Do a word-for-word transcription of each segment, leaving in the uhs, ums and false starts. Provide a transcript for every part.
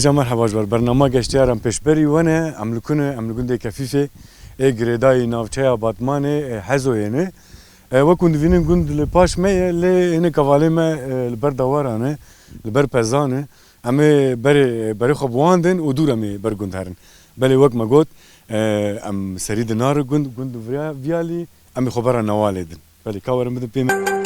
Ca merheba ji ber bernama Geştiyar em pêşberî we ne, em li ku ne, em li gundê Kefîfê, ê girêdayî navçeya Batmanê, ê Hezoyê ne. E, wek hûn divînin gund li paş me ye, lê hinê kevalê me, e, li ber dewara ne, li ber pezan e. Em ê berê, berê xwe biwandin û dûr em ê ber gund herin. Belê wek me got, e, em serî di nari gund, gund viya-, viyalî, em ê xwe bera Newalê din. Belê, ka werin bidin pê me.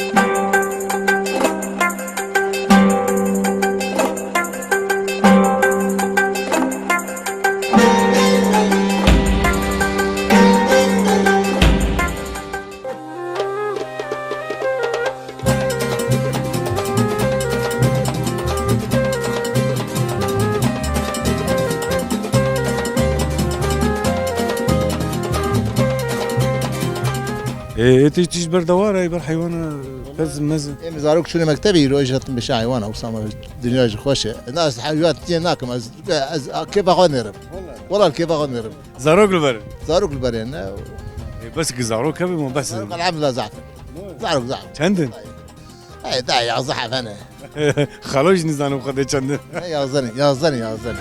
Ê, ê tiştî ji ber dewar e, ber heywana pez mez. Em zarok çûne mektebê, îro jî hatin bişe heywana, wisa me dinya jî xweş e. Na ez heywan tiyê nakim, ez, ez kêfa xwe nêrim. Wala kêfa xwe nêrim. Zarok li ber. Zarok li ber ne. Ê, bes ki zarok hebe ma bes. Zarok elhamdulillah zaf. Zarok zaf. Çend in? Hey, da yazda hevene. Xalo jî nizanim xwedê çend in. Ne yazda ne, yazda ne, yazda ne.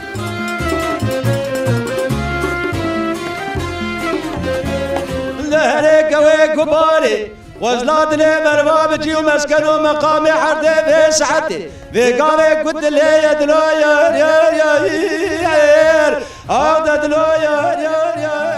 Li herê gewê gubarê, xwezla dilê merva bi cî û mesken û meqamê herdê vê saetê. Vê gavê ku dilê ye dilo yer, yer, yer, yer. Av de dilo yer, yer, yer.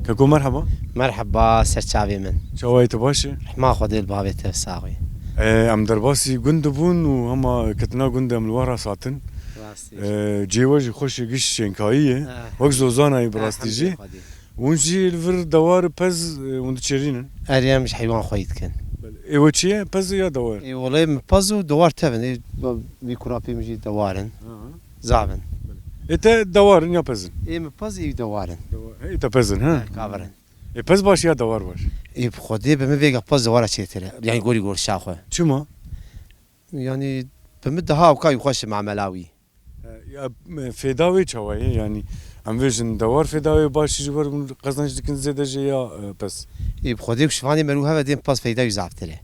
Keko, merheba. Merheba, serçavê min. Çawa yî, tu baş î? Rehma Xwedê li bavê te sax bî. E, em derbasî gund dibûn û hema ketina gundê em li we re satin. Rastî. E, cihê we jî xweş e, giş şênkayî ye. Eh. Wek zozana yî bi rastî jî. Elhamdulillah Xwedê. Hûn jî li vir dewar pez, e, hûn diçêrînin? Erê, em ji heywan xweyî dikin. Belê. Ê we çi ye? Pez ya dewar? Ê, welê min pez û dewar tevin. Ê, vî kurapî min jî dewar in. Aha. Zavin. Belê. Ê te dewar in ya pez in? Ê min pez, ê dewar in. Dewar. Ê te pez in, ha? He, kavir in. Ê pez baş ya dewar baş? Ê bi Xwedê bi min vêga pez dewara çêtir e. Yanî gorî gorşa xwe. Çima? Yanî bi min daha ewka wî xweş e mamela wî. E, ya, e, fêda wê çawa ye? Yanî em vêjin dewar fêda wê baş ji ber hûn qezenc dikin zêde jê ya, e, pez? Ê, bi Xwedê ku şivanê merû heve dê pez feyda wî zaftir e.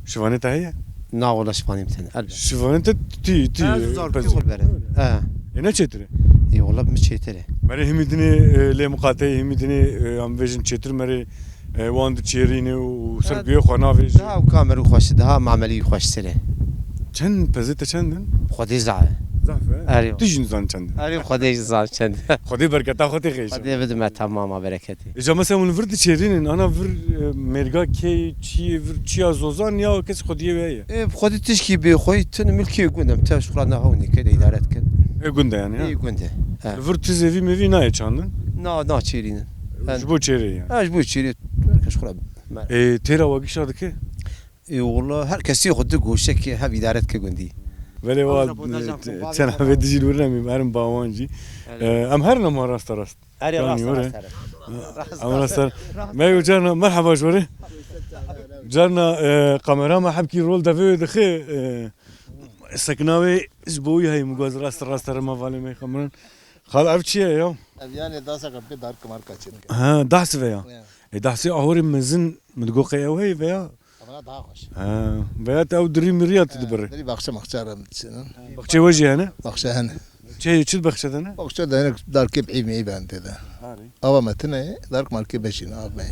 Şivanê te heye? Na, wela şivanê min tene, elbet. Şivanê te tî, tî, e, pez. Xwe berin. E. Ê ne çêtir e? Ê, wela bi min çêtir e. Merê himî dinê, e, lê miqateyê himî dinê, e, em vêjin çêtir merê E, wan diçêrîne û ser guhê xwe navêje. Daha û kamerû xweş, daha mamelî xweştir e. Çend pezê te çend in? Xwedê zaf e. Zaf e? Erê. Tu jî nizan çend in? Erê, Xwedê jî zaf çend. Xwedê berketa xwe tê xêşin. Xwedê bidime tamama bereketê. Îca mesela hûn vir diçêrînin, ana vir, e, mêrga kê, çiyê vir, çiya zozan ya kes xwediyê wê ye? E, xwedî tişkî bê xweyî tune milkê gund em, tev ji xwe re ne hewnê ke de îdare dikin. E, gund e yani, ha? E, gund e. He. Vir tizê vî mevî nayê çandin? Na, naçêrînin. Ji bo çêrê yani. Ha, ji bo çêrê. Herkes xwe re mer. E, têra we gişa dike? E, wala her kesî xwe di goşekê hev îdare dike gundî. Belê wa, çend hebê dijî li wir nemî, herin bawan jî. E, em herin ema rasta rast. Erê, rast, rast, rast. Em rast, rast. Me yo carna, merheba ji we re. Carna, e, kamera me hebkî rol devê wê dixe, e, sekna wê ji bo wî heye, min got rast, rast here me valê me xemirin. Xal, ev çi ye ya? Ev yani dasaka pê dark marka çênike. Ha, dahsive ya. Ya. E, dahsê ahorê mezin, min digot qey ew heye veya? Ama daha xweş. Ha, veya te ew dirî mirî ya tu dibirî? Dirî baxçe maxçe re diçin. Baxçe we jî hene? Baxçe hene. Çi, çi baxçe de ne? Baxçe de hene darkê bihîv meyî ben tê de. Ava me tine, dark markê beşîn, av me.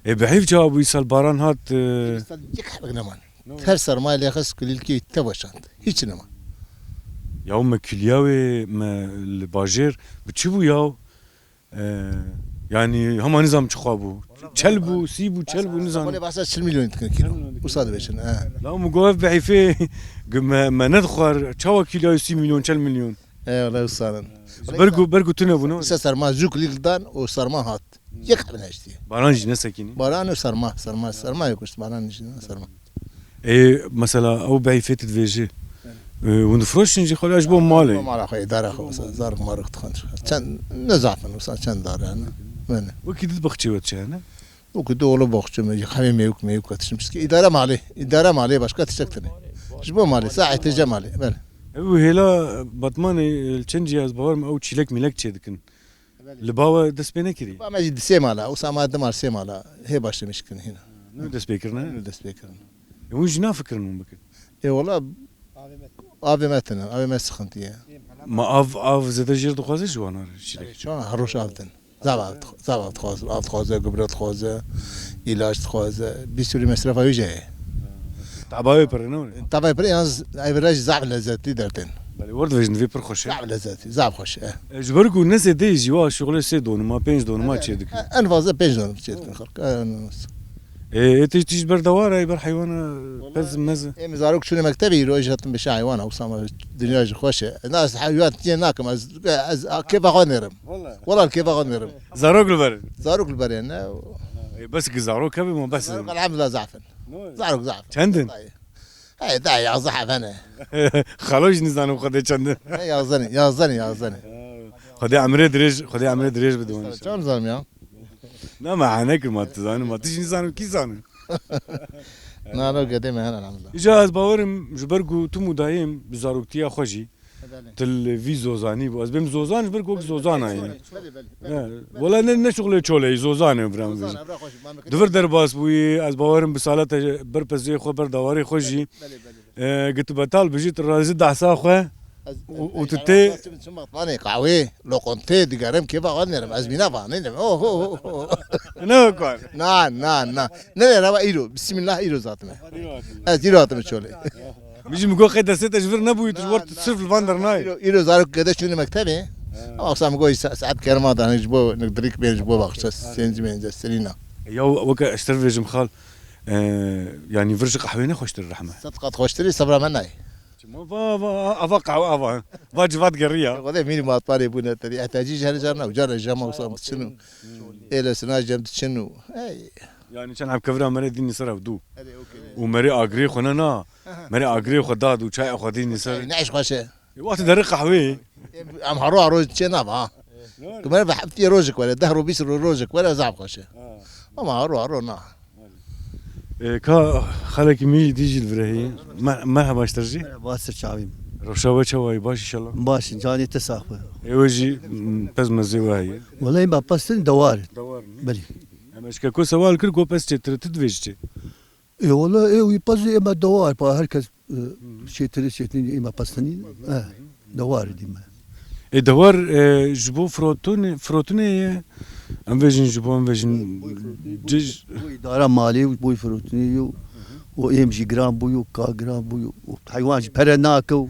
E, bihîv çawa bû, îsal baran hat, e, îsal yek hebek neman. Her sermayê lê xist kulîlkî te weşand. Hiç nema. Ya me kiliya wê me li bajêr bi çi bû ya? Ee, yani hema nizam çi xwe bû. Çel bû, sî bû, çel bû, nizam. Wele behsa çil milyon dikin kilo. Usa dibêjin, he. La min got ev bihîfê me, me nedixwar, çawa kiliya sî milyon, çel milyon? Eyvallah, wisa nin. Ji ber ku, ber ku tune bûne. Îsa serma zû kulîl dan û serma hat. Yek hebin eştî. Baran jî nesekînî. Baran û serma, serma, serma yok işte, baran jî ne serma. Ê, mesela ew beyfê tu divêjî. Ê, hûn difroşin jî xwe ya ji bo malê? Mala xwe, îdara xwe, wisa zarok marok dixwin. Çend, ne zaf in, wisa çend dar yani. Belê. Wekî did baxçê we çi hene? Wekî did oğlu baxçe me, hemî meyuk meyuk katişim. Çiskî îdara malê, îdara malê başka tiştek tine. Ji bo malê, sa ihtiyaca malê, belê. Ew hêla Batmanê, e, çend cî ez bawer me ew çîlek mîlek çê dikin. Belê. Li ba we dest pê nekirî? Ba me jî di sê mala, wisa ma di mal sê mala hê başlamiş kirin hîna. Nû dest pê kirine? Nû dest pê kirin. E, hûn jî nafikirin hûn bikin? Ê wala avê me tine, avê me sıkıntı ye. Ma av, av zêde jêr dixwaze ji wan re çîlek? Şu an her roj av din. Zav av dix-, zav av dixwaze, av dixwaze, gübre dixwaze, ilaç dixwaze. Bir sürü mesrefa wî jî heye. Taba wê pir e, ne were? Taba wê pir e, yalnız ev viraj zaf lezzetli dertên. Belê, wer dibêjin vê pir xweş e. Zaf lezzetli, zaf xweş e. E, ji ber ku ne zêde jî wa şuxulê sê donima, pênc donima çê dikin. En fazla pênc donim çê dikin xelk. En az. E, e, tişt, tişt ber dewar e, ber heywana pez mez. Em zarok çûne mektebê îro, ez hatim beşa heywana, wisa ma dinya jî xweş e. Na, ez heywan tiyê nakim, ez, ez kêfa xwe nêrim. Wala kêfa xwe nêrim. Zarok li ber. Zarok li ber ne? E, bes ki zarok hebe ma bes. Zarok elhamdülillah zaf in. Zarok zaf in. Çend in? Hey, da yazda hebene. Xalo jî nizanim Xwedê çend in. Ne yazda ne, yazda ne, yazda ne. Xwedê emrê dirêj, Xwedê emrê dirêj bide wan. Çend zanim ya? Na, me hane kir, ma tu zanî, ma tu jî nizanî, kî zanî? Na, no, gedê me hene, elhamdulillah. Îca ez bawerim ji ber ku tu mudayêm bi zaroktiya xwe jî, belê, tu li vî zozanî bû. Ez bêm zozan ji ber ku wek zozan ayê. Belê, belê, belê. He, wela ne, ne şuxulê çoleyî, zozan e, bira min bêjin. Zozan e, bira xwe jî, ma min. Di vir derbas bûyî, ez bawerim bi salete berpezê xwe, ber dawarê xwe jî. Belê, belê. E, gi tu betal bijî, tu razî dehsa xwe û, û tu tê. Çim, çim, çim, qahwê, loqontê, digerim, kêfa xwe nêrim. Ez mîna vanê ne. Oh, oh, oh, oh. Ne kar? Na, na, na. Ne, ne, rava îro. Bismillah, îro zatime. Ez îro hatime çolê. Min jî min got, qey destê te ji vir nebûyî, tu ji wer tu sirf li van dernayê. Îro, îro zarok gede çûne mektebê. Ama wisa min got, sa-, saet kerma da, ji bo, nik dirik bên, ji bo baxçe, sêncî mênce, serîna. Ya weke ez ji te re vêjim xal, e, yanî vir ji qehwê ne xweştir rehme. Sed qat xweştirî, sebra me nayê. Çima va, va, ava qehwe ava. Va civat geriya. Xwedê mînî matbarê bûne te dî. Ehtecî ji her car ne, û car jema wisa diçin û. Êle sina jem diçin û. Hey. Yani çend heb kevira merê dînî ser ev dû. Û merê agirê xwe ne na. Merê agirê xwe dad û çay xwe dînî ser. Ne iş xweş e. E, wextê derê qehwê. Em haro haro çê nava. Tu merê ve heftiyê rojek were, deh ro bîst ro rojek were, zaf xweş e. Ama haro haro na. E, ka xalekî min jî dî jî li vir heye. Mer-, merheba ji te re jî. Merheba, ser çavîm. Rewşa we çawa ye? Baş inşallah. Baş in, canê te sax be. Ê we jî, m, pez mezê we heye. Wele me pez tune dewar. Dewar ne? Belê. Em eşke ku sewal kir ku pez çêtir e, tu divêjî çi? Ê wele ê wî pez ê me dewar pa her kes, e, çêtir e, çêtir e, ê me pez tune. E. Dewar dî me. Ê dewar, e, ji bo firotin-, firotinê ye? Em vêjin ji bo, em vêjin cij. Bo îdara malê û bo firotinê yo. Û êm jî giran bûyo, ka giran bûyo. Û heywan jî pere nake û.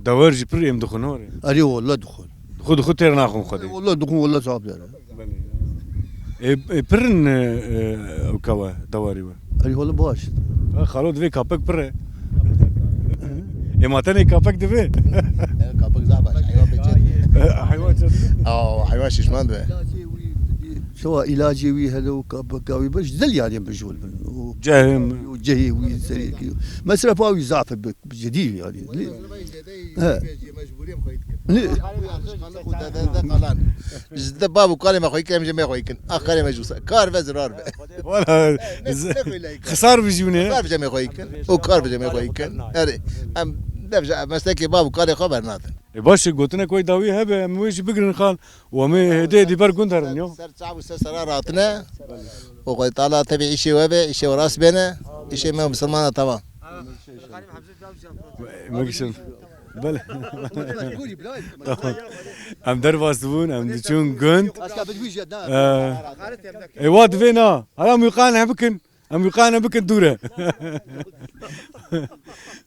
Dewar jî pir êm dixwin, ore? Erê, wele dixwin. Dixwin, dixwin têr naxwin xwedê. Wele dixwin, wele zaf der e. Ê, ê, pir in, e, e, ew kawe, dewarî we? Erê, wele baş. Ha, xalo divê kapek pir e. Ê, ma tenê kapek divê? E, kapek zaf baş, heywan pê çêtir. E, heywan çêtir. Aw, heywan şişman divê. Şewa ilacê wî hele û kapeka wî baş, zil yanî bijol bin. Û cehê min. Û cehê wî serê kî. Mesrefa wî zaf e, bi, bi cidî yanî. He. Ji te bav û kalê me xweyî kirin, em jî me xweyî kirin. Ah, kalê me jî wisa. Kar ve zirar ve. Wala, xisar bijî hûn ê. Kar ve jî me xweyî kirin. Û kar ve jî me xweyî kirin. Erê, em dev ji meslekê bav û kalê xwe bernadin. E, baş e, gotinek wê dawî hebe, em wê jî bigirin xal. Û em ê hêdê hêdî ber gund herin, yo. Ser çav û ser sera ratine. Û Xwedê Teala tevî îşê we be, îşê we rast bêne. Îşê me misilmana tamam. Me gişin. Belê. Tamam. Em derbas dibûn, em diçûn gund. Ee, ê, wa divê na. Hala em wî qane bikin. Em wî qane bikin dûre.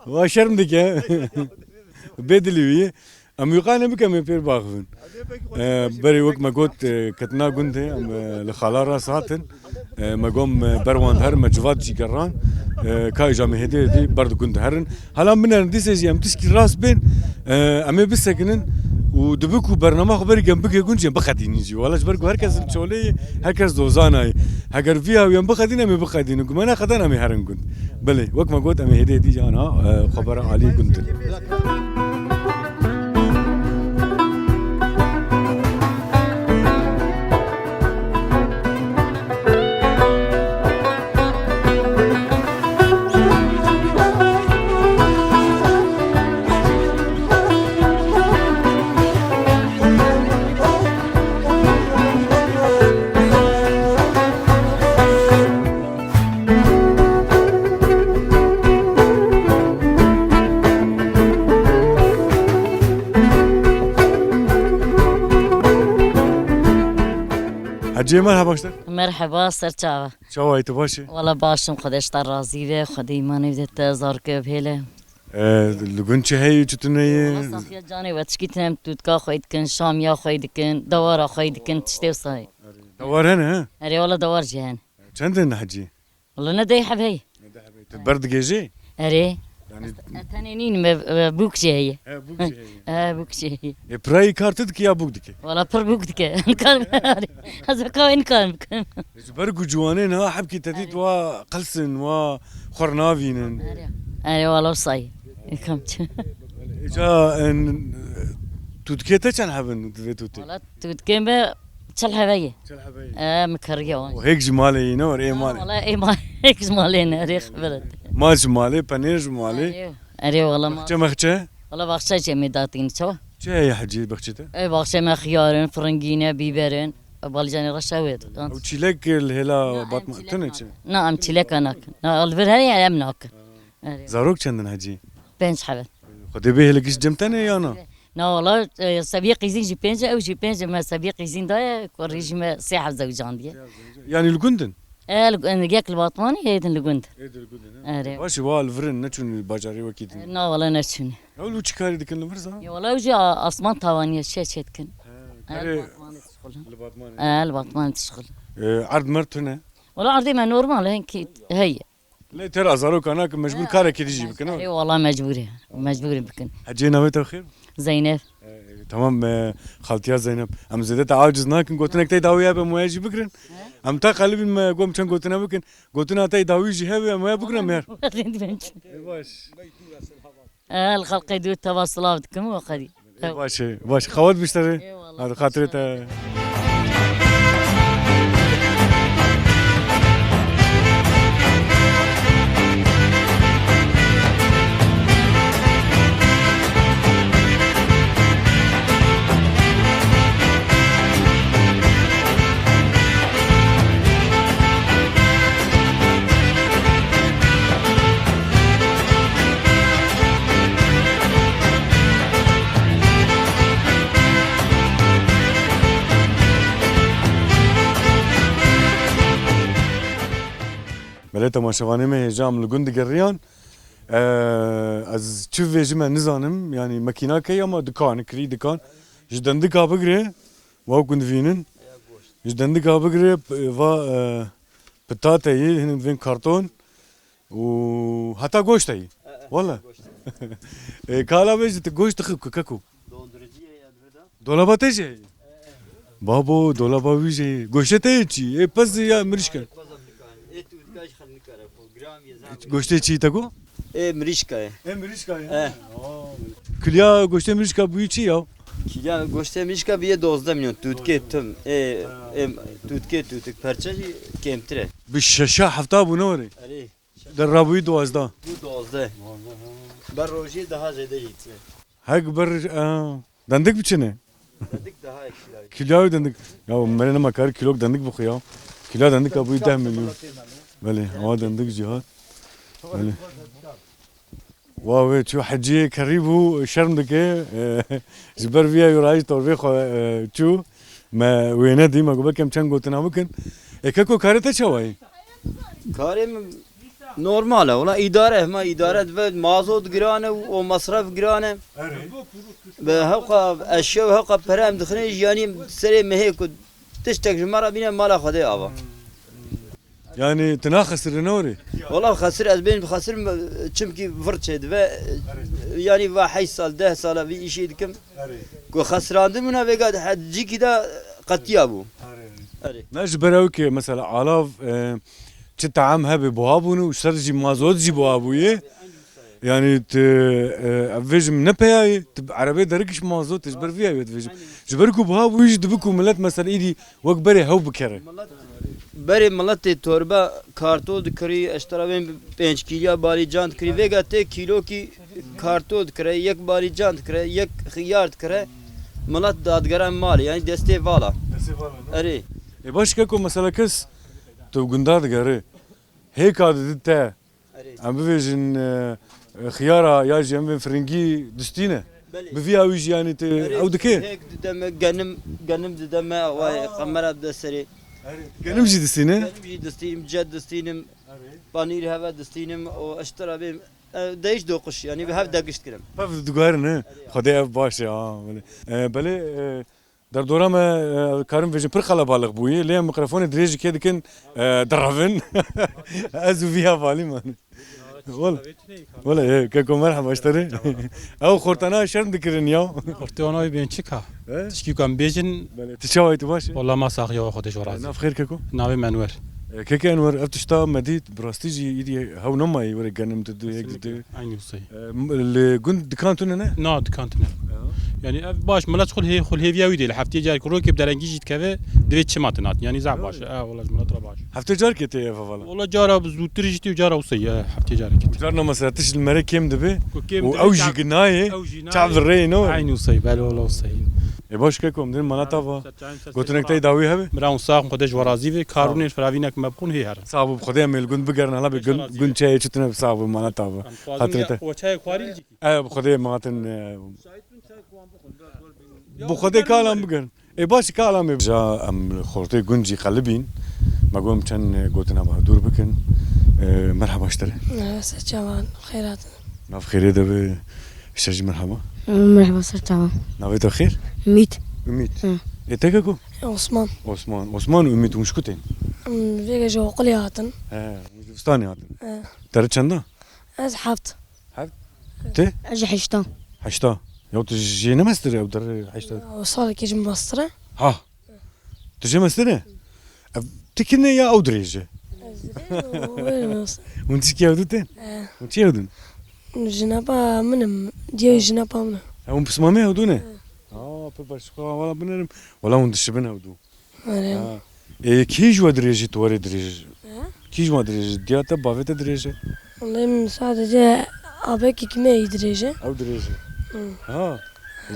Wa şerm dike. Bê dilî wî. Em wî qane bikin, em ê pêr baxivin. Ee, berê wek me got, e, ketina gundê, em, e, li xala rast hatin. E, me got, em, e, ber wan diherin, me civat jî geran. E, ka îja me hêdê hêdî ber di gund herin. Hala binerin, dîsê jî em tişkî rast bên. Ee, em ê bisekinin û dibe ku bernama xwe berî em bike gund jî em biqedînin jî. Wala ji ber ku her kes li çolê ye, her kes dozana ye. Heger vî hawî em biqedînin, em ê biqedînin. Ku me neqedana em ê herin gund. Belê, wek me got, em ê hêdî hêdî jî ana, e, xwe bera alî gund din. Hecî, merheba ji te. Merheba, ser çava. Çawa yî, tu baş î? Wala baş im, Xwedê ji te razî be, Xwedê îmanê bide te, zarokê bihêle. E, li gund çi heye, çi tune ye? Wala safiya canê we, tişkî tune, em tûtka xwe dikin, şamiya xwe dikin, dewara xwe dikin, tiştê wisa ye. Dewar hene, he? Erê, wala dewar jî hene. Çend in hecî? Wala ne dey heb heye. Ne dey heb heye. Tu ber digêjî? Erê. Yani e, tenê nîn me, e, bûk jî heye. He, bûk jî heye. He, bûk jî heye. E, pirayî kar tu dikî ya bûk dike? Wala pir bûk dike. Nikar ez weka wê nikar bikim. E, ji ber ku ciwanê niha hebkî te dît wa qels in, wa xwe navînin. Erê. Erê, wala wisa ye. Kam çi? Îca, e, tûtkê te çend heb in di vê tûtê? Wala tûtkê me çil hebe ye. Çil hebe ye. E, min kiriye wan. Û hêk ji malê yî ne were, ê malê. Wala ê malê, hêk ji malê ne, rê xebiret. Mal ji malê, penêr ji malê. Erê, erê, wala mal. Baxçe mexçe? Wala baxçe jî em ê datîn, çawa? Çi heye hecî baxçê te? E, baxçe me xiyar in, firingî ne, bîber in, e, balîcanê reş ew ê. Ew çîlek li hêla batma tune çi? Na, em çîleka nakin. Na, li vir heye em nakin. Erê. Zarok çend in hecî? Pênc heb in. Xwedê bê hêlek giş cem te ne ya na? Na wala, e, seviyê qîzîn jî pênc e, ew jî pênc e, me seviyê qîzîn daye, kurî jî me sê heb zewcandiye. Yani li gund in? E, li, e, yek li Batmanê, hêdin li gund. Hêdin li gund in, he? Erê. Baş e, wa li vir in, neçûn bajarê wekî din? E, na wala neçûn. Ew li çi karî dikin li vir zan? Ya wala ew jî a-, asman tavaniye, çê çê dikin. He, E, li karê Batmanê dişixulin. Li Batmanê. E, li Batmanê dişixulin. E, erd merd tune? Wala erdê me normal e, hinkî heye. Lê tera zaroka nakin, mecbûr karekî dijî bikin, ha? Ê, wala mecbûr e. Mecbûr e bikin. Hecê, navê te xêr? Zeynep. E, tamam, e, xaltiya Zeynep. Em zêde te aciz nakin, gotinek te dawî hebe, em waya jî bigirin. Em ta qelibîn me, gom çend gotine bikin. Gotina te dawî jî hebe, em waya bigirin, em her. Ê, baş. E, li xelqê dûr teva silav dikim û xerî. Ê, baş e, baş. Xewet bişterê. Ê, wala. Hadi xatirê te. Belê temaşevanê me hêja em li gund digeriyan. Eee, ez çi bêjime nizanim, yanî mekîna key ama dikan, kirî dikan. Ji dendika bigire, wa ku divînin. Ji dendika bigire, p-, va, eee, pitateyî, hin divên karton. Û heta goşteyî. E, e, wala. Goşt. E, kala bêjî, tu goşt dixî ku keko? Dondurucu ye ya, burada. Dolaba te jî heye? Babo, dolaba wî jî heye. Goştê te yê çi? Ê pez ya mirîşka? Pez Afrika. Ê tûtka jî xelnikare xwe. Gram ye, zam ye. Goştê çi te ku? Ê mirîşka ye. Ê mirîşka ye? E. Aa, kiliya goştê mirîşka bûyî çi ya? Kiliya goştê mirîşka bûyî dozdeh milyon. Tûtkê tim. Ê, ê, tûtkê tûtik. Perçe jî kêmtir e. Bi şeşa hefta bû ne were? Erê. Der rabûyî duwazdeh. Bû duwazdeh. Ber rojê daha zêde yî. Hek ber, e, dendik biçine. Dendik daha ekşi. Kiliya wî dendik. Ya merê nema kar kilok dendik bixwe ya. Kiliya dendik bûyî deh milyon. Belê, ama dendik jî hat. Belê. Wa wê çû heciyê kerî bû, şerm dike. E, ji ber vî ya rayî torbê xwe, e, çû. Me wêne dî, me got, belkî em çend gotina bikin. Ê keko, karê te çawa ye? Karê min normal e. Wala îdare, hema îdare dibe, mazot giran e û o mesref giran e. Erê. Bi hewqa eşya û hewqa pere em dixine jî, yanî serê mehê ku tiştek ji me re bîne mala Xwedê ava. Yanî tu naxesirî ne were? Wala xesir, ez bên xesir, çimkî vir çêdibe, Yanî va heşt sal, deh sala vî îşê dikim. Erê. Ku xesirandin bûna vêga di he-, cîkî de qetiya bû. Erê. Erê. Ne ji ber ew ke mesela alav, e, çi taam hebe buha bûn û ser jî mazot jî buha bûye. Yanî tu, e, ev vêjim ne peyayê, tu bi erebê derikiş mazot, ji ber vî ew dibêjim. Ji ber ku buha bûyî jî dibi ku milet mesela îdî wek berê hew bikere. Berê miletê torba kartol dikirî, eştera bên pênc kîlya balîcan dikirî. Vêga tê kîlokî kartol dikire, yek balîcan dikire, yek xiyar dikire. Milet dadigere malê, yanî destê vala. Destê vala, ne? Erê. E, baş keko mesela kes tu gunda digere. Hêka didi te. Erê. Em bivêjin, e, e, xiyara ya jî em bên firingî distîne. Belê. Bi vî awî jî yanî tu Erê, ew dike? Hêk dide me genim, genim dide me, vay, Aa. Qemera dide serê. Erê. Genim jî distîne? Genim jî distînim, cet distînim, Erê. Panîr heve distînim, o eştera bêm, e, değiş dokuş, yanî bi hev degişt kirim. Pev diguherin, he? Erê. Xwedê ev baş e, ha, belê. E, belê, e, Derdora me, e, karim vêjin pir qelebalix bûye, lê em mikrofonê dirêjî kê dikin, e, direvin. Ez û vî hevalî mane. Wele, wele, e, keko merheba ji te re. Ew xortana şerm dikirin ya. Xortê wana wî bên çi ka? He? Tişkî ku em bêjin. Belê, tu çawa yî, tu baş î? Wala ma sax ya, Xwedê ji we razî. Nav xêr keko? Navê me Enwer. E, keke Enwer, ev tişta me dît, bi rastî jî îdî hew nema yî were genim didu, yek didu. Kesinlikle. Aynı olsa. E, m-, li gund dikan tune ne? Na, dikan tune. Ya. Yani ev baş, milet xul hê-, xul hêviya wî dê. Li heftê carek rokê bi derengî jî dikeve, divê çima tune hatin. Yani zaf baş. Öyle. E, wala ji milet re baş. Heftê carkê tê ev hevala? Wala cara bi zûtir jî tê û cara wisa ye, heftê carek tê. Carna mesela tişt li mere kêm dibe. Ku kêm û dibe, ew jî çav-, ginayê, ew jî çav nayê. Di rê ino. Aynı olsa, belê wala wisa. E baş keko, em din mala ta va. Gotinek te dawî hebe? Mira hûn sax, Xwedê ji we razî be. Sağ ol. Karûnên firavînek me bixwin hê herin. Sağ ol, bi Xwedê em ê li gund bigerin, hala be gund, gund çayê çi tune bi sağ ol, mala ta va. Xatirê te. O çayê kuarî li cîkî? E, bi Xwedê me hatin, e, bi Xwedê kalan bigerin. E, baş kalan me. Ja em li xortê gund jî qelibîn. Me got em çend, e, gotina bi dûr bikin. E, merheba ji te re. Merhaba, ser çavan, xeyr hatin. Nav xêrê de be, ji te jî merheba. Merhaba, ser çavan. Navê te xêr? Ümit. Ümit. Hı. E, te keko? Osman. Osman. Osman û Ümit hûn ji ku tên? Em vêga ji Oqilê hatin. He, hûn ji Zivistanê hatin. He. Te re çend e? Ez heft. Heft? Te? Ez heşta. Heşta. Ya tu jê ne mestir e, ew der heşta? Ya, o salekê ji min mestir e. Ha. Tu jê mestir e? Ev tikine ya ew dirêj e? Ez dirêj, o wê mestir. Hûn tişkî hev du tên? He. Hûn çi hev dun? Jinapa min im, diye jinapa min e. Ha, hûn pismamê hev du ne? He. Ha, pir baş, xwe wala binerim. Wala hûn dişibin hev du. Erê. Ha. E, kî ji we dirêj e, tu werê dirêj e? He? Kî ji we dirêj e? Diya te, bavê te dirêj e? Wallahî min sadece abekî kime yî dirêj e. Ew dirêj e. Hı. Ha.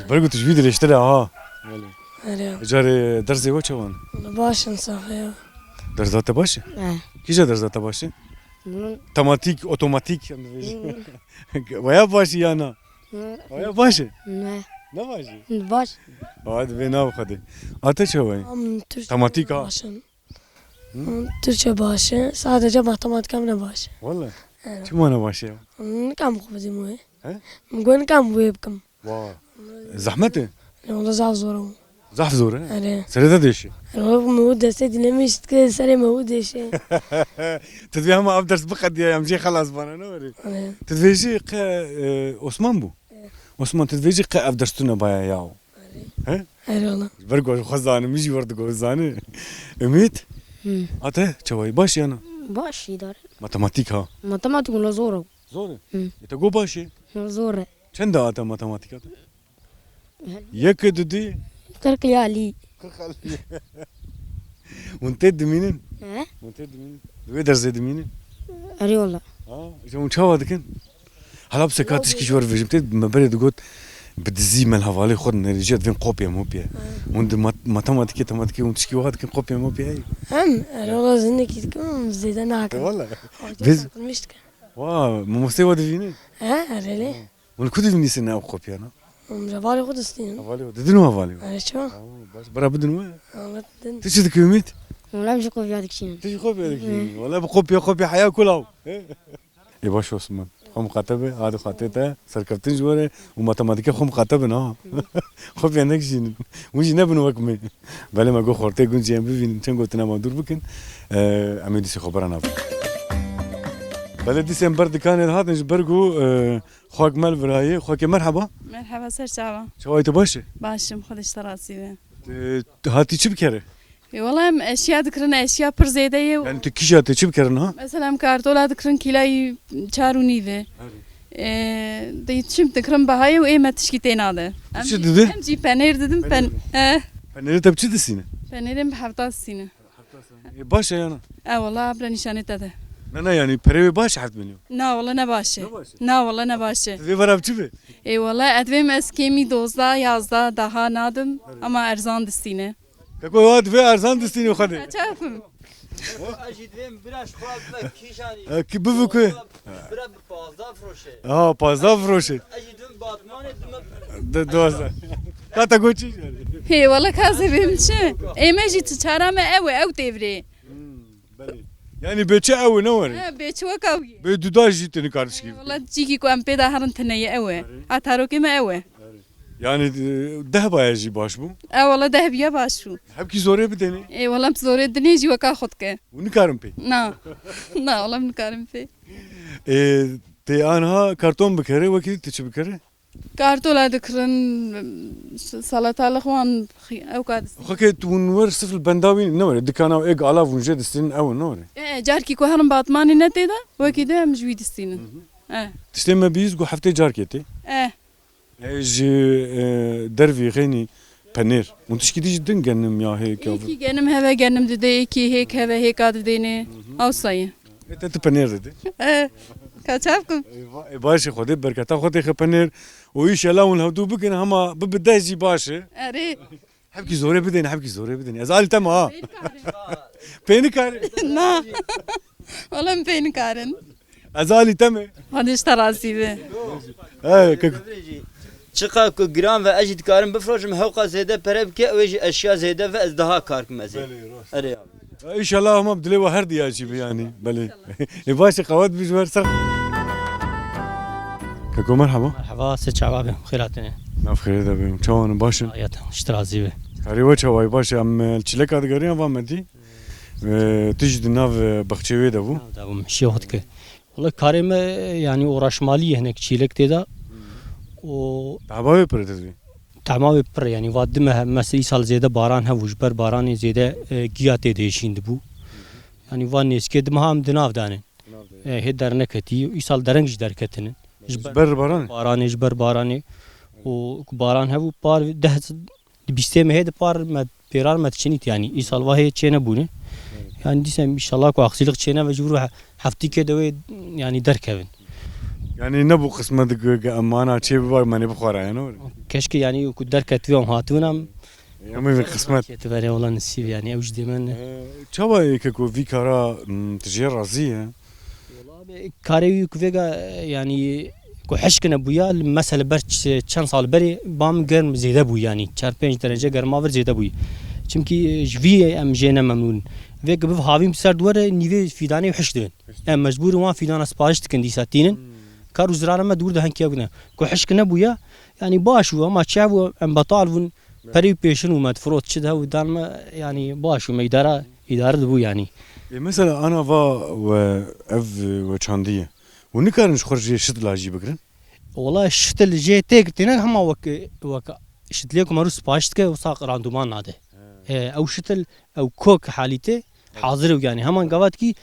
Belkî tu ji wî dirêjtir e, ha. Belê. Erê. Carê dersê we çawan? Baş in saxê ya. Derza te baş e? He. Kîja derza te baş e? Hı. Tematîk, otomatîk, em dibêjin. Hı. Waya baş e ya na? Hı. Waya baş e? Ne. Ne baş e? Baş. Hadi vê nav xwedê. A te çawa ye? Am Türkçe Tematîk ha. Baş in. Hı? Am Türkçe baş e. Sadece matematika min ne baş e. Wala? Evet. Çima ne baş e ya? Nikam xwe bidîm wê. He? Min got nikam wê bikim. Wa. Zehmet e? Wala zaf zor e. Zaf zor e? Erê. Serê te dêşe? Erê, wala me û destê dîne min şit kir, serê me û dêşe. Tu dibê hema ev ders biqediya, em jê xelas bana, ne were? Erê. Tu dibêjî qe, e, Osman bû? Erê. Osman, tu dibêjî qe ev ders tune baya ya. Erê. He? Erê wala. Ber ku xwe zanim, min jî wer digot, zani. Ümit? Hı. A te çawa ye? Baş ya na? Baş, îdare. Matematîk ha? Matematîk wala zor e. Zor e? Hı. E te got baş e? Zor e. Çend e a te matematîka te? Yek, du, du? Qirq ya lî. Qirq ya lî. Hûn tê dimînin? He? Hûn tê dimînin? Di wê dersê dimînin? Erê wala. Ha, ji hûn çawa dikin? Hala bi seka tişkî ji we re bêjim. Tê me berê digot, bi dizî me li hevalê xwe dinerî, jê divên kopya mopya. Ha. Hûn di mat-, matematîkê, tematîkê hûn tişkî wiha dikin, kopya mopya heye? Em, erê wala zinekî dikim, em zêde nakim. Wala. Hoca Biz takılmış dikim. Wa, mamosteyê we divînin? He, erê lê. Hûn li ku dinivîsin ew kopyana? Em ji hevalê xwe distînin. Hevalê xwe. Didin û hevalê xwe? Erê, çima? Aa, baş. Bira bidin we? Wala didin. Tu çi dikî Ümît? Wala em jî kopya dikişînin. Tu jî kopya dikî? Hı. Wala bi kopya, kopya heya kulaw. Ê baş Osman. Xwe miqate be, hadi xatê te, serkeftin ji we re û matematîke xwe miqate bin ha. Kopya nekişînin. Hûn jî nebin wek me. Belê me got xortê gund jî em bivînin, çend gotina me dûr bikin. Ee, em ê dîsê xwe bera navê. Belê dîsên ber dikanê de hatin ji ber ku, e, xwek me li virayê. Xwekê merheba. Merheba ser çava. Çawa yî, tu baş î? Baş im, Xwedê ji te razî be. Tu, tu hatî çi bikerî? Ê, wela em eşya dikirin, eşya pir zêde ye. Yani tu kîja tê çi bikirin ha? Mesela em kartola dikirin kîlayî çar û nîv e. Erê. Ê, de çi dikirin, baha ye û ê me tişkî tê nade. Em çi jî, didin? Em jî penêr didin, pen-, Penêr. Eh. Penêrê te bi çi distîne? Penêrê em bi hefta distîne. E, baş e ya na? E, wela bira nîşanê te de. Na, na, yani perê wê baş heft milyon. Na, wela ne baş e. Ne baş e? Na, wela ne baş e. Divê vera bi çi be? E, wela ez divêm ez kêmî dozdeh, yazdeh, daha nadim, ama erzan distîne. Keko, wa divê erzan distîne xwedê. Çakum. Ez jî divêm bira ji xwe bibe kîjanî. E, ki bivu ku? Bira bi pazdeh firoşe. Ha, pazdeh firoşe. Ez jî divêm batmanê dime. De dozdeh. Ka te got çi? Hê, wela ka zê bêm çi? Ê me jî çi çara me ew e, ew têvirê. Hmm, belê. Yani bê çi ew e, ne were? Ha, bê çi weka wî ye. Bê duda jî tu nikar dişkî. Wela cîkî ku em pê de herin tine ye ew e. Erê. A tarokê me ew e. Erê. Yani, e, deh baye jî baş bû. E, wela deh biya baş bû. Hepkî zorê bidêne. E, wela em zorê dinê jî weka xwe dike. Û nikarin pê. Na. Na, wela em nikarin pê. E, tê anha karton bikerê, wekî tu çi bikerê? Kartola dikirin, salatalık wan xi-, ew ka distînin. Xwekê tu hûn wer sifil benda wî ne were, dikana êk alav hûn jê distînin ew ne were? E, e, carkî ku herin batmanê ne tê de, wekî de em ji wî distînin. Hı hı. E. Tiştê me bihîst ku heftê carkê tê. E. E, ji, e, dervî xeynî penêr. Hûn tişkî dî jî din genim ya hê ka. Êkî genim heve genim dide, êkî hêk heve hêka didêne. Hı hı. Awsa ye. E, te tu penêr didî. E, ka çav kim? E, va-, e, baş e, Xwedê berketa xwe têxe penêr. Û îşela hûn hevdû bikin, hema bibi deh jî baş e. Erê. Hepkî zorê bidên, hepkî zorê bidên. Ez alî te me ha. Pê nikarin. Na. Wela em pê nikarin. Ez alî te me. Xwedê ji te razî be. He, kek. Çiqa ku giran ve ez jî dikarim bifroşim, hewqa zêde pere bike, ew ê jî eşya zêde ve ez daha kar kim ez ê. Belê, rast. Erê abi. Ya, înşallah hema bi dilê we her diya jî bi yani. Belê. Ê, baş e, qewet bi ji wer ser. Keko, merhaba. Merhaba, se çava be, xêr hatine. Nav xêrê de bim. Çawan baş in? Hayat, ji te razî be. Karê we çawa ye, baş e? Em, e, çileka digerîn, van me dî. E, tu jî di nav, e, baxçê wê de bû. Nav de bûm, şiya xwe dike. Wela karê me, yani, uğraşmalî ye, hinek çîlek tê de. Hmm. Û Tahma wê pir e, te dibî? Tahma wê pir e, yani, va dime he-, mesela îsal zêde baran hebû, ji ber baranê zêde, e, giya tê de hêşîn dibû. Yani, va nêzkê dime ha em di nav de ne. Di nav de ne. E, hê derneketî, îsal dereng jî derketine. Ji ber baranê? Baranê, ji ber baranê. Û ku baran hebû, par deh, di bîstê mehê de par me pêran me diçinît, yani îsal va hê çê nebûne. Evet. Yani dîsa înşallah ku aksîlik çê nebe, ji vir he-, heftîkê de wê yani derkevin. Yani nebû qismet ge-, ge-, em ana çê bibar, me nê bixwara, yani öyle. Keşke yani ku derketibe em hatibin em. Em ê qismet. Ketibe re olan nesîb yani, ew ji dê me ne. Ee, çawa ye keko vî kara, m, tu jê razî ye? Wela be, karê wî ku vêga, yani, ku hişk nebûya, li mesele ber ç-, çend sal berê bam germ zêde bû, yani, çar pênc derece germa vir zêde bû. Çimkî, e, ji vî em jê ne memnûn. Vê ku biv havîn bi ser duwere, nîvê fîdanê hişk dibin. Em mecbûr in wan fîdana sipariş dikin dîsa tînin. Hmm. Kar û zirara me dûr de henkiya bûne. Ku hişk nebûya, yani, baş bû, ama çi hebû, em betal bûn. Perî pêşin û me difirot çi de û dan me, yanî baş û me îdara, îdare dibû yanî. Ê, mesela ana va we ev we çandî ye. Û nikarin ji xwe jê şitila jî bigirin? Wela şitil jê tê girtîne hema wek, wek şitilê ku merû sipariş dike wisa randuman nade. He. Ê, ew şitil, ew kok halî tê, hazir ew yanî. Heman gavat kî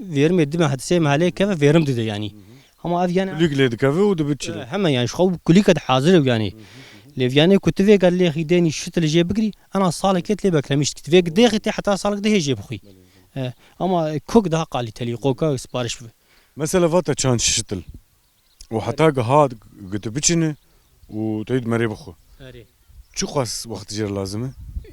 Vêrimê di meh, di sê mehelê keve vêrim dide yanî. Hı hı. Hema ev yanî kulîk lê dikeve û dibe çile. E, heme yanî ji xwe kulîke de hazir ew yanî. Hı hı. Lê yanî ku tu vê gel lêxî dênî şitil jê bigirî, ena salekê lê beklemîş dikî. Tu vê dêxî tê heta salek dê hê jê bixwî. Belê. E, ama kok daha kalîtelî, koka sipariş bibe. Mesela vate çand şitil. Û heta giha ku tu biçîne û tu yê di merê bixwe. Erê. Çiqas wext jê re lazim e?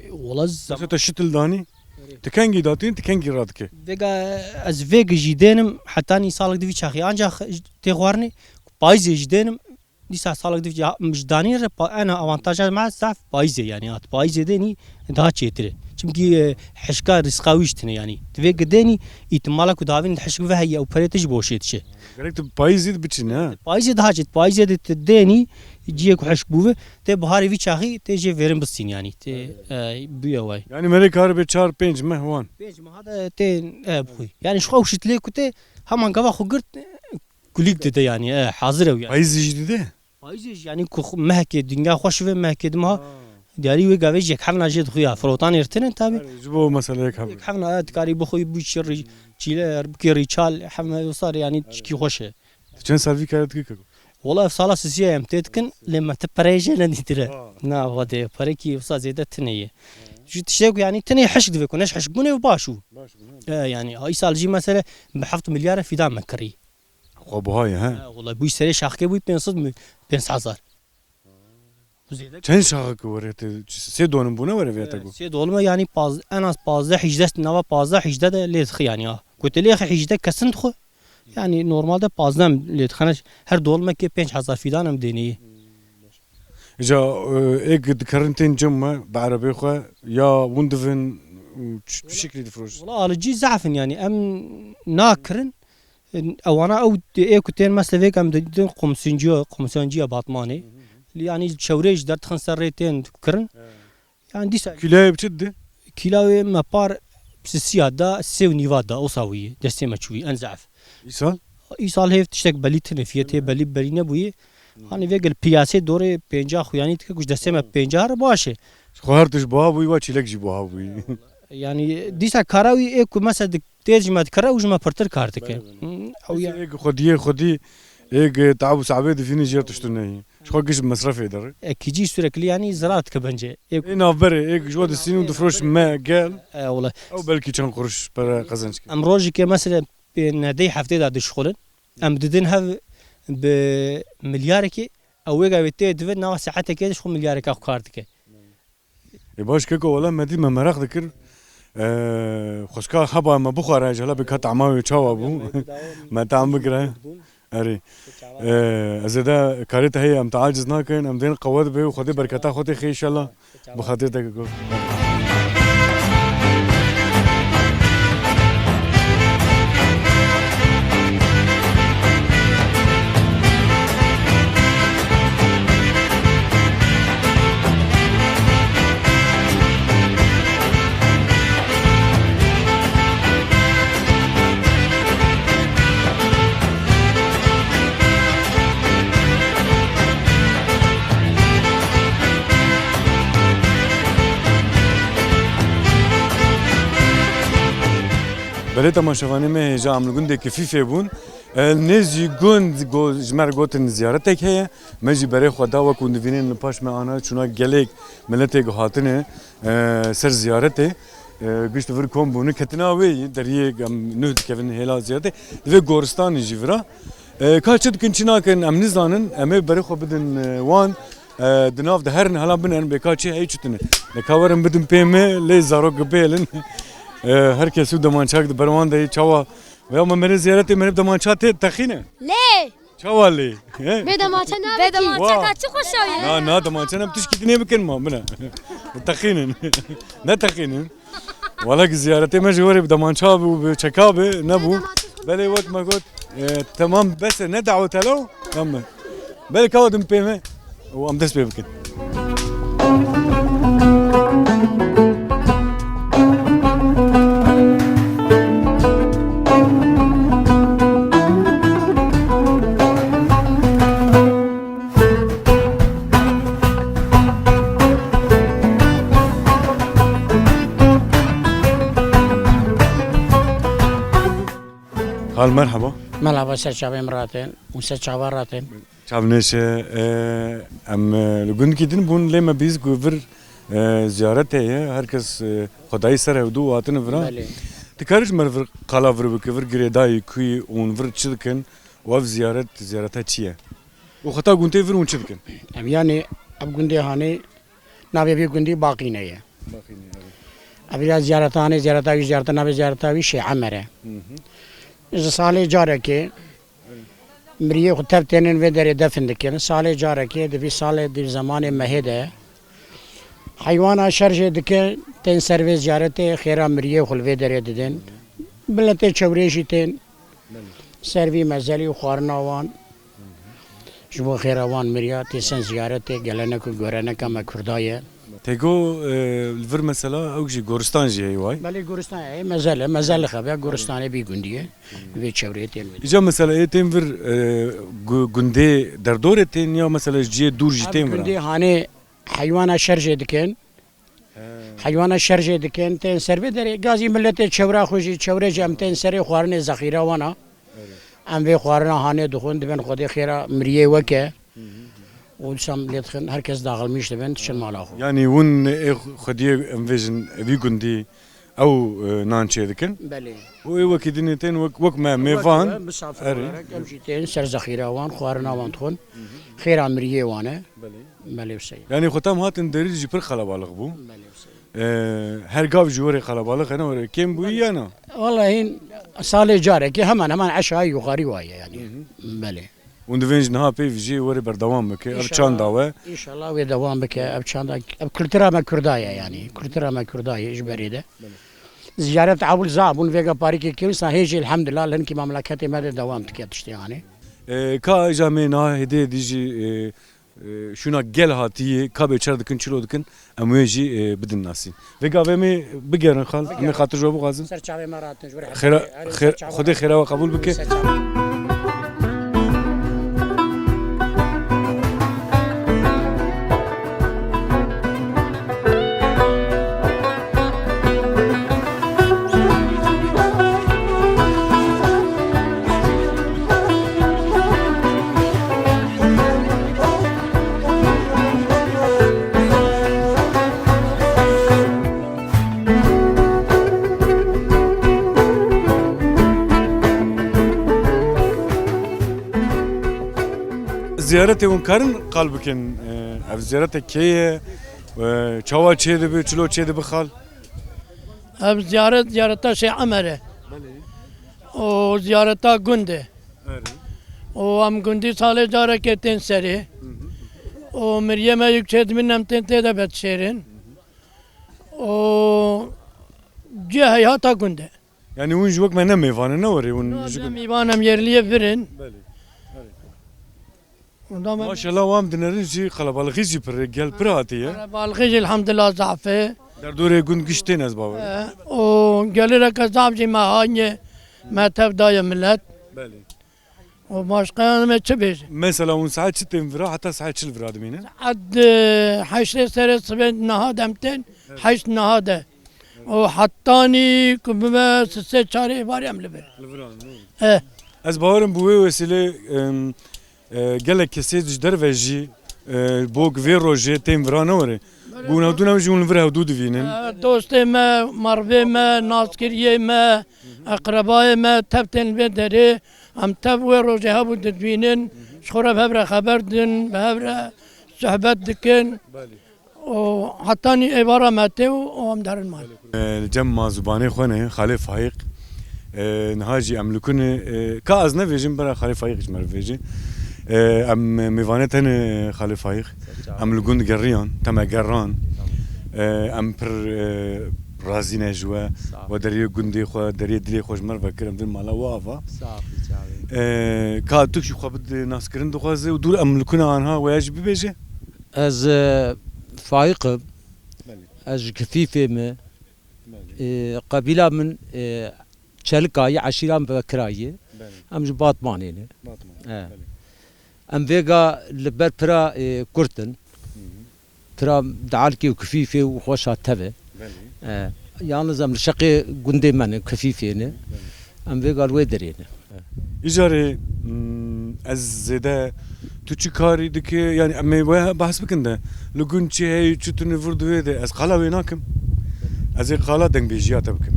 Wela zam- Mesela te şitil danî, Erê. Tu kengî datîn, tu kengî radike? Vêga ez vê gijî dênim, hetanî salek divî çaxî. Ancax tê xwarinê, payîzê jî dênim, dîsa salek divî ya, ji danî re pa-, ena avantaja me zaf payîzê, yanî hat payîzê dênî daha çêtir e. Gî, e, hişka rîska wî jî tune yanî. Divê gidênî îtimala ku davîn hişk ve heye û perê te ji boşê diçe. Gerek tu payîzê de biçî, ne? Payîzê daha çêt, payîzê de tu dênî, ciyê ku hişk bûve, tê biharê vî çaxî tê jê vêrin bistîn yanî. Tê, e, bûye way. Yanî merê kar be çar pênc meh wan. Pênc meha de tê, e, bixwî. Yanî ji xwe û şitlê ku tê heman gava xwe girt, kulîk dide yanî, e, hazir ew yanî. Payîzê jî dide? Payîzê jî yanî ku xwe, mehekê dinya xweş ve, mehekê dima Ha. diyarî wê gavê jî yek hevna jê dixuya. Firotanê tinin tabi. Erê, ji bo mesela yek hev. Yek hevna, e, dikarî bixwî bû çi rî-, çîle, bikê rîçal, hevna wisa yanî çikî xweş e. Tu çend sal vî kare dikî keko? Wala ev sala sisiya em tê dikin, lê me ti pereyê jê nedîtire. Ha. Na, xwedê, perekî wisa zêde tine ye. Ji tiştek ku yanî tinê hişk divê ku neş hişk bûnê û baş û. Baş bûn, ha. E, yanî, îsal jî mesele bi heft milyar e fîdan me kirî. Xwe buha ye, he? He, wala bûy serê şaxkê bûy pênc sed mi-, pênc hezar. Bu zêde. Çend şaxek were te, sê dolim bûne were vê te got? Sê dolime yanî paz-, en az pazdeh hîjdeh, nava pazdeh hîjdeh de lê dixi yanî ha. Ku te lê xi hîjdeh kesin dixu. Yanî normalde pazdeh em lê dixine, her dolimekê pênc hezar fîdan em dêneyî. Îca, e, êk dikerin tên cem me bi erebê xwe ya hûn divin û çi, çi şeklî difroşin? Wala alicî zehf in yanî em nakirin. Ewana ew ê ku tên mesela vêk em didin komisyonciya, komisyonciya Batmanê. Hı hı. Yanî çewrê ji derdixin ser rê tên kirin. Evet. Yanî dîsa Kîloyê bi çi didî? Kîloyê me par sisiya da, sê û nîva da, osa wî, destê me çûyî, en zehf. Îsal? Îsal hêv tiştek belî tine, fiyetê belî, belî nebûyî. Hı. Hani vê gel piyasê dorê pêncah xuyanî dike, ku ji destê me pêncah re baş e. Xwe her tişt buha bûyî, wa çîlek jî buha bûyî. Yanî dîsa kara wî ê ku mesela dik-, tê ji me dikire û ji me pirtir kar dike. Belê, belê. Hı, ew ya. Ê ku xwediyê xwedî, ê ku teab û sehabê difînî jêr tiştu neyî. Ji xwe giş mesrefê der. E, kîcî sürekli yanî zirar dike bence. Ê ku Ê navberê, ê ku ji we distîn û difroş me gel. E, wala. Ew belkî çend quruş pere qezenc kir. Em rojekê mesela pê nedey heftê de dişxulin. Em didin hev bi milyarekê, ew wêga wê tê dive nava saetekê de ji xwe milyareka xwe kar dike. Ê baş keko, wela me dî me meraq dikir. Ee, xwişka heba me bixware, ji hela bêka tama wê çawa bû? Me tam bikire. Erê. Ee, ez ê de karê te heye, em te aciz nakin, em dên qewet bê û Xwedê berketa xwe tê xê inşallah. Bi xatirê te keko. Belê temaşevanê me hêja em li gundê Kifîfê bûn. E, nêzî gund go-, ji me re gotin ziyaretek heye. Me jî berê xwe da, wek hûn divînin li paş me ana çûna gelek miletê ku hatine, e, ser ziyaretê. E, gişt vir kom bûne, ketina wê yî, deriyê em nuh dikevin hêla ziyaretê. Divê goristanê jî vira. E, ka çi dikin, çi nakin, em nizanin. Em ê berê xwe bidin, e, wan. E, di nav de herin, hela binerin, bê ka çi heyî çi tune. De ka werin bidin pê me, lê zarok bêlin. E, her kes û demançak di ber wan de yê çawa. Ya me merê ziyaretê, merê bi demança tê texîne. Lê. Çawa lê? He? Bê demança nabe Bê demança Wa. Ka çi xweşa ye? Na, na, demança ne, tişkî dinê bikin ma, bine. Texînin. Ne texînin. Wala ki ziyaretê me ji werê bi demança bû, bi çeka bi, nebû. Belê wek me got, e, temam bes e, ne dawet helo, tamam. Belê ka din pê me. û em dest pê bikin. Hal merhaba. Merhaba, ser çavê min ratin û ser çava ratin. Çavnêşe, e, em, e, li gundkî din bûn, lê me bîst ku vir, e, ziyaretê ye, her kes, e, xwedayî ser hevdû û hatine vira. Belê. Dikarî ji me re vir qala vir bike, vir girêdayî ku yî û hûn vir çi dikin û ev ziyaret, ziyareta çi ye? Û xeta gundê vir hûn çi dikin? Em yanî ev gundê hanê navê vê gundî Baqîne ye. Baqîne, evet. Ev ya ziyareta hanê, ziyareta wî, ziyareta navê ziyareta wî Şêh Emer e. Hı hı. Ji salê carekê Miriyê xwe tev tênin vê derê defin dikin. Salê carekê, di vî salê, di vî zemanê mehê de heywana şer jê dike, Tên ser vê ziyaretê xêra miriyê xwe li vê derê didin. Miletê çewrê jî tên ser vî mezelî û xwarina wan. Ji bo xêra wan miriya tê sen ziyaretê, gelenek û göreneka me Kurda ye. Têgo, e, li vir mesela ew jî goristan jî heye way? Belê, goristan heye, mezel e, mezel li xebiya goristanê bî gundiyê. Vê çewrê tên vê. Îca mesela ê tên vir, e, gu-, gundê derdorê tên ya mesela ji cihê dûr jî tên vir? Gundê hanê heywana şer jê dikin. Heywana şer jê dikin, tên ser vê derê. Gazî miletê çewra xwe jî, çewrê jî em tên serê xwarinê zexîra wana. Em vê xwarina hanê dixwin, dibin Xwedê xêra miriyê weke. Û dîsa lê dixin, her kes daxilmîş dibin, diçin mala xwe. Yanî hûn ê xwediyê em vêjin vî gundî ew, e, nan çê dikin? Belê. Û ê wekî dinê tên wek, wek me mêvan. Wek me misafir olarak em jî tên ser zexîra wan, xwarina wan dixwin. Xêra miriyê wan e. Belê. Belê, wisa ye. Yanî xwe tam hatin derî jî pir qelebalix bû. Belê, wisa ye. Ee, her gav jî were qelebalix e, ne were kêm bûyî ya na? Wallahî salê carekê hemen hemen eşayi yukarî waye yanî. Belê. Hûn divên ji niha pê vijê were berdewam bike. Ev çanda we. Înşallah wê dewam bike. Ev çanda, ev kultura me Kurda ye yanî. Kultura me Kurda ye ji berê de. Belê. Ziyaret ewil zaf bûn, vêga parîkê kêm, sa hê jî elhamdulillah li hinkî memleketê me de dewam dike tiştê hanê. Ee, ka îja me niha hêdî hêdî jî, e, e, şûna gel hatiyê, ka bê çer dikin, çilo dikin, em wê jî, e, bidin nasîn. Vê gavê me bigerin xal, em ê xatir ji we bixwazin. Ser çavê me rahatin, ji wir xêra, xêr, Xwedê xêra we qebûl bike. Ser çavê. Ziyaretê hûn karin qal bikin, e, ev ziyarete kê ye? E, çawa çêdibe, çilo çêdibe xal? Ev ziyaret, ziyareta Şêx Emer e. Belê. Û ziyareta gund e. Erê. Û em gundî salê carekê tên serê. Hı hı. Û miriyê me yek çêdibîn em tên tê de vedişêrin. Hı hı. Û cihê heyata gund e. Yanî hûn ji wek me ne mêvan in, ne werê hûn ji gund. Ne mêvan, em yerliyê vir in. Belê. Erê. Ondan me Maşallah, wan dinerin jî qelebalixî jî pir e, gel pir hatiye. Qelebalixî jî elhamdulillah zaf e. Derdorê gund giş tên ez bawer. E, û gelireke zaf jî me haniye, me tev daye milet. Belê. Û başqa me çi bêje? Mesela hûn saet çi tên vira, heta saet çi li vira dimînin? Saet, e, heştê serê sibê niha dem tên, Evet. Heşt niha de. Û hetanî ku bibe sisê çarê êvarê em li vir. Li vir an, ne? E. Ez bawerim bi wê wesîlê, em, e, gelek kesê ji derve jî, e, bo vê rojê tên vira ne were. Bûn hewdû ne jî hûn li vir hewdû divînin. E, dostê me, mervê me, naskiriyê me, eqrebayê me tev tên vê derê. Em tev wê rojê hebû didivînin. Ji xwe re bi hev re xeber din, bi hev re sohbet dikin. Belê. û hetanî êvara me tê û, û em derin mal. E, li cem ma zibanê xwe ne, Xalê Faîq. E, niha jî em li ku ne, e, ka ez nevêjim, bera Xalê Faîq ji me re bivêje. E, em mêvanê te ne, Xalê Faîq. Ser çav. Em li gund geriyan, te me geran. Tamam. E, em pir, e, razî ne ji we. Sağ ol. We deriyê gundê xwe, deriyê dilê xwe ji me re vekir, em din mala we ava. Sağ ol, çavê. E, ka tu jî xwe bide naskirin dixwaze û dûr em li ku ne anha we ya jî bibêje? Ez, e, Faîq im. Belê. Ez ji Kifîfê me. Belê. E, qebîla min, e, Çelika ye, eşîra min Bekira ye. Belê. Em ji Batmanê ne. Batman. E. Belê. Em vêga li ber pira, e, kurt in. Hı hı. Pira Dealkê û Kifîfê û xweşa tev e. Belê. E, yalnız em li şeqê gundê me ne, Kifîfê ne. Belê. Em vêga li wê derê ne. Îcarê, mm, ez zêde tu çi karî dike, yanî em ê we behs bikin de, li gund çi heye, çi tune vir di wê de, ez qala wê nakim. Ez ê qala dengbêjiya te bikim.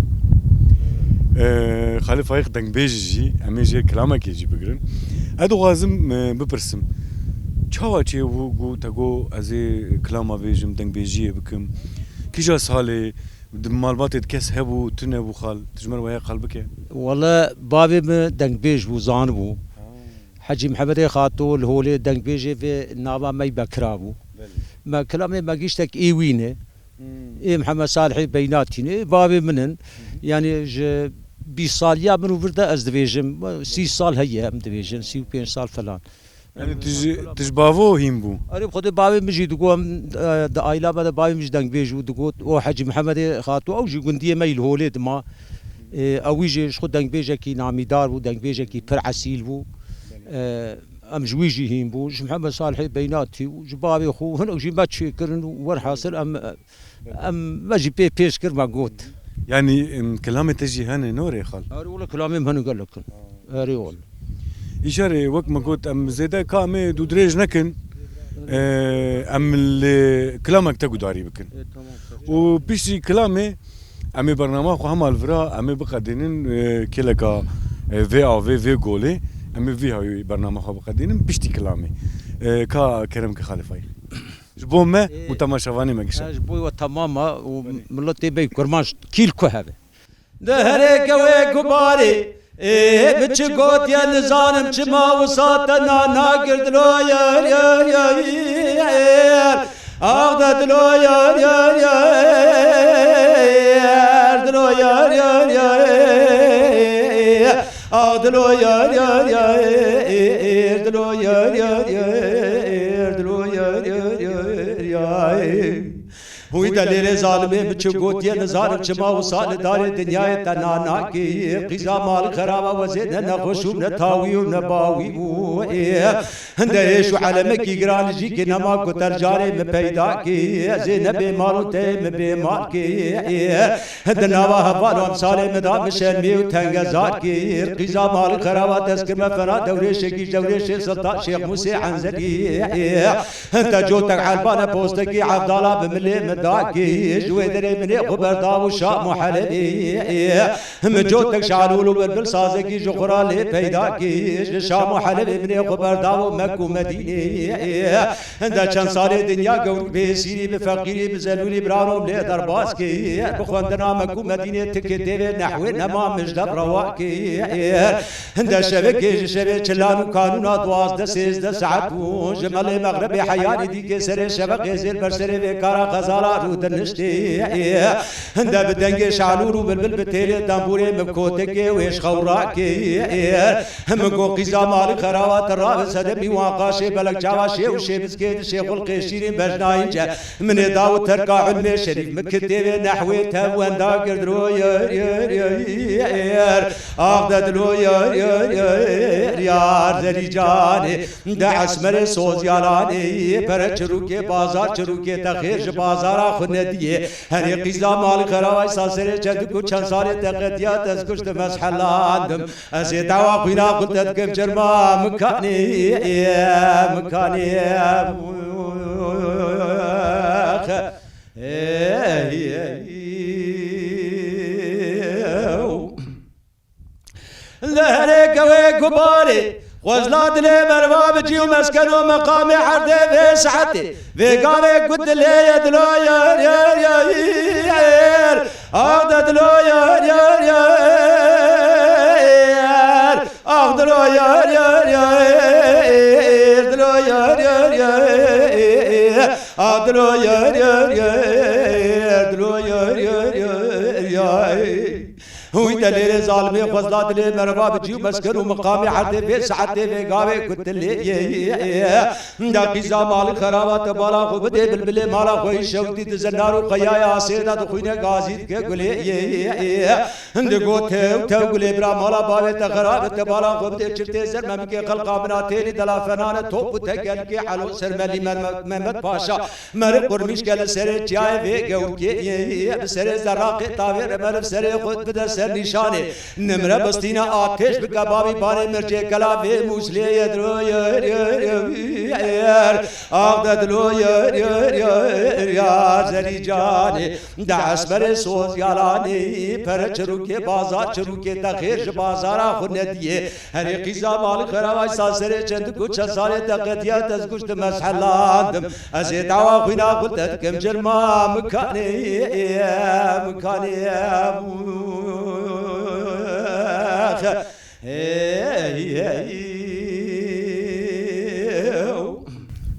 Ee, Xalê Faîq dengbêj jî, em ê jê kilamekê jî bigirin. Ez dixwazim, e, bipirsim, çawa çêbû ku te got ez ê kilama bêjim, dengbêjiyê bikim? Kîja salê? Di malbatê de kes hebû, tune bû xal? Tu ji me re waya qal bike. Wele bavê min dengbêj bû, zanibû. Ha. Hecî Mihemedê Xato li holê dengbêjê vê nava me yî Bekira bû. Belê. Me kilamê me giştek ê wî ne. Hmm. Ê Mihemed Salihê Beynatî ne, bavê min in. Yani ji bîst saliya min û vir de ez dibêjim. Sî sal heye em dibêjin, sî û pênc sal falan. Yani tu ji, tu ji bavo hîn bû? Erê, bi Xwedê bavê min jî digot, em, e, di aîla me de bavê min jî dengbêj bû, digot, o Hecî Mihemedê Xato, ew jî gundiyê me yî li Holê dima. E, ew jî ji xwe dengbêjekî namîdar bû, dengbêjekî pir esîl bû. E, em ji wî jî hîn bûn, ji Mihemed Salihê Beynatî û ji bavê xwe û hinek jî me çêkirin û werhasil em, em me jî pê pêş kir, me got. Yanî, em, kilamê te jî hene norê xal? Erê wele kilamê min hene gelek in. Erê wele. Îşarê wek me got, em zêde ka em ê dûdirêj nekin, e, em li kilamek te gudarî bikin. E, tamam. Û piştî kilamê em ê bernama xwe hema li vira em ê biqedînin, e, kêleka, e, vê avê, vê golê, em ê vî hawî bernama xwe biqedînin piştî kilamê. E, ka kerem ke Xalê Fayîq. Ji bo me û temaşevanê me gişe. Ji bo we temama û miletê me kurmanc kîl ku hebe. Di herêke wê gubarê, ê, min çi gotiye nizanim çima wisa te nana kir dilo yer, yer, yer, yer. Ax de dilo yer, yer, yer, dilo yer, yer, yer. Ax dilo yer, yer, yer, dilo yer, yer, yer, dilo yer, yer, yer, yer. Hûy delêrê zalimê min çi gotiye nizanim çima wisa li darê dinyayê te nanakî. Qîza malî xeraba we zêde nexweş û ne tawî û ne bawî bû. Hinde êş û elemekî giran li jî kê nema ku te li carê min peyda kî. Ez ê nebê mal û te yê min bê mal kî. Di nava heval û emsalê min da min şermî û tengezar kî. Qîza malî xeraba dest kir me fena dewrêşekî ji dewrêşê Siltan Şêx Mûsê Enzelî. Te cotek elbane postekî Evdala bi milê min da kî. Ji wê derê min ê xwe berdav û Şam û Helebê. Min cotek şalûl û bilbil sazekî ji xwe ra lê peyda kî. Ji Şam û Helebê min ê xwe berdav û Mek û Medînê. Hinde çend salê dinya gewrû bê sîrî bi feqîrî bi zelûlî biranom lê derbas kî. Bi xwendina Mek û Medînê tikê têvê nehwê nema min ji dev rewa kî. Hinde şevekê ji şevê çilan û kanûna duwazdeh sêzdeh saet bû. Ji melê mexrebê heyarî dîkê serê şeveqê zêr ber serê vê kara xezala rû diniştî. Hinde bi dengê şalûr û bilbil bi têlê tembûrê min kotekê wê ji xew rakê. Min got qîza malî xerawa te rabe sedemî wan qaşê belek çawa şê û şê biskê dişê xulqê şîrîn bejnayîn ce. Min ê daw terka ilmê şerîf min kitêbê nehwê te wenda kir diro yer, yer, yer, yer. Ax de dilo yer, yer, yer, yar zerîcanê. De esmerê sozyalanê, pere çirûkê, bazar çirûkê te xêr ji bazara xwe nediyê. Herê qîza malî xeraway sa serê çendik û çend salê te qediya te ez kuştim ez helandim. Ez ê dawa xwîna xwe te dikim cirma mikanê, mikanê. Li herêke wê gubarê, xwezla dilê merva bi cî û mesken û meqamê erdê vê saetê, vê gavê ku dilê ye dilo yer, yer, yer, yer. Ax de dilo yer, yer, yer. Ax dilo yer, yer, yer. Dilo yer, yer, yer. Ax dilo yer, yer, yer. Dilo yer, yer, yer, yer. Hûy delêrê zalimê xwezla dilê merva bi cî û mesken û miqamê erdê vê saetê vê gavê ku dilê ye. Da qîza malî xeraba te bala xwe bidê bilbilê mala xwe yî şewtî di zinar û qeyaya asê de dixwîne gazî dike gulê ye. Hinde got tew tew gulê bira mala bavê te xerabe te bala xwe bidê çirtê zer memikê xelqa min a têlî dela fenane top û tekelkê elo ser melî Mehmet Paşa. Meriv qurmîşke li serê çiyayê vê gewrikê, bi serê zerraqê tavê re meriv serê xwe bide ser nîşanê. Nimre bistîne atêş bike bavî banê mirçê kela vê mûslê ye dilo yer, yer, yer, yer. Ax de dilo yer, yer, yer, yer, zerî canê. De esmerê soz yalanê, pere çirûkê, bazar çirûkê te xêr ji bazara xwe nediyê. Herê qîza malî xeraway sa serê çendik û çend salê te qediya te ez kuştim ez helandim. Ez ê dawa xwîna xwe te dikim cirma mikanê, mikanê.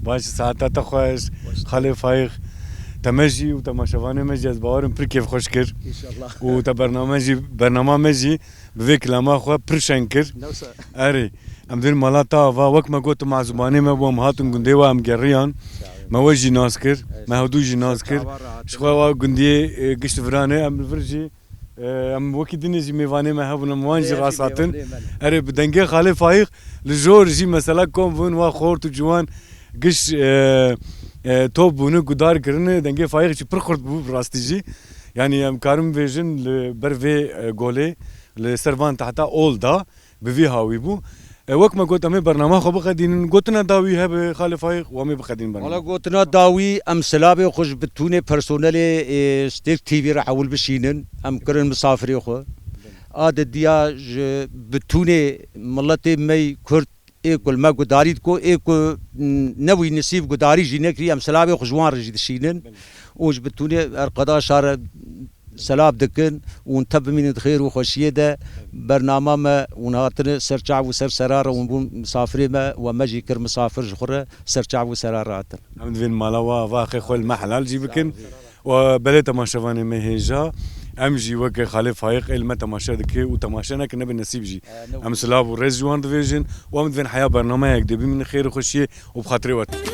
Baş, saeta te xweş, Xalê Fayîq. te me jî û temaşevanê me jî ez bawerim pir kêfxweş kir. İnşallah. Û te bername jî, bernama me jî bi vê kilama xwe pir şeng kir. Newsa. Erê, em dibên mala te ava, wek me got, tu mazûbanê me bû, em hatin gundê we, em geriyan. Me we jî nas kir, me hewdû jî nas kir. Ji xwe wa gundiyê, e, gişt viranê, em li vir jî, e, em wekî dinê jî mêvanê me hebûn, em wan jî rast hatin. Erê, bi dengê Xalê Faîq li jor jî mesela kom bûn, wa xort û ciwan giş, e, e, top bûne, gudar kirine, dengê Faîq jî pir xurt bû, bi rastî jî. Yanî em karin bêjin li ber vê, e, golê, li ser van tahta ol da, bi vî hawî bû. E, wek me got, em ê bernama xwe biqedînin. Gotina dawî hebe Xalê Faîq, û em ê biqedînin bernama. Wala gotina dawî, em silavê xwe ji bitûnê personelê, e, Stêrk T V re ewil bişînin. Em kirin misafirê xwe. A didiya ji bitûnê miletê me yî Kurd ê ku li me gudarî diko, ê ku, m, newî nisîb gudarî jî nekirî, em silavê xwe ji wan re jî dişînin. Û ji bitûnê erqedaşa re selav dikin û hûn tev bimînin di xêr û xweşiyê de. Bernama me, hûn hatine ser çav û ser sera re, hûn bûn misafirê me, we me jî kir misafir, ji xwe re ser çav û sera re hatin. Em divên mala we ava axê xwe li me helal jî bikin. Û belê temaşevanê me hêja, em jî weke Xalê Faîq ê li me temaşe dike û temaşe neke nebe nesîb jî. Em silav û rêz ji wan divêjin û em divên heya bernameyek dê bimînin xêr û xweşiyê û bi xatirê we.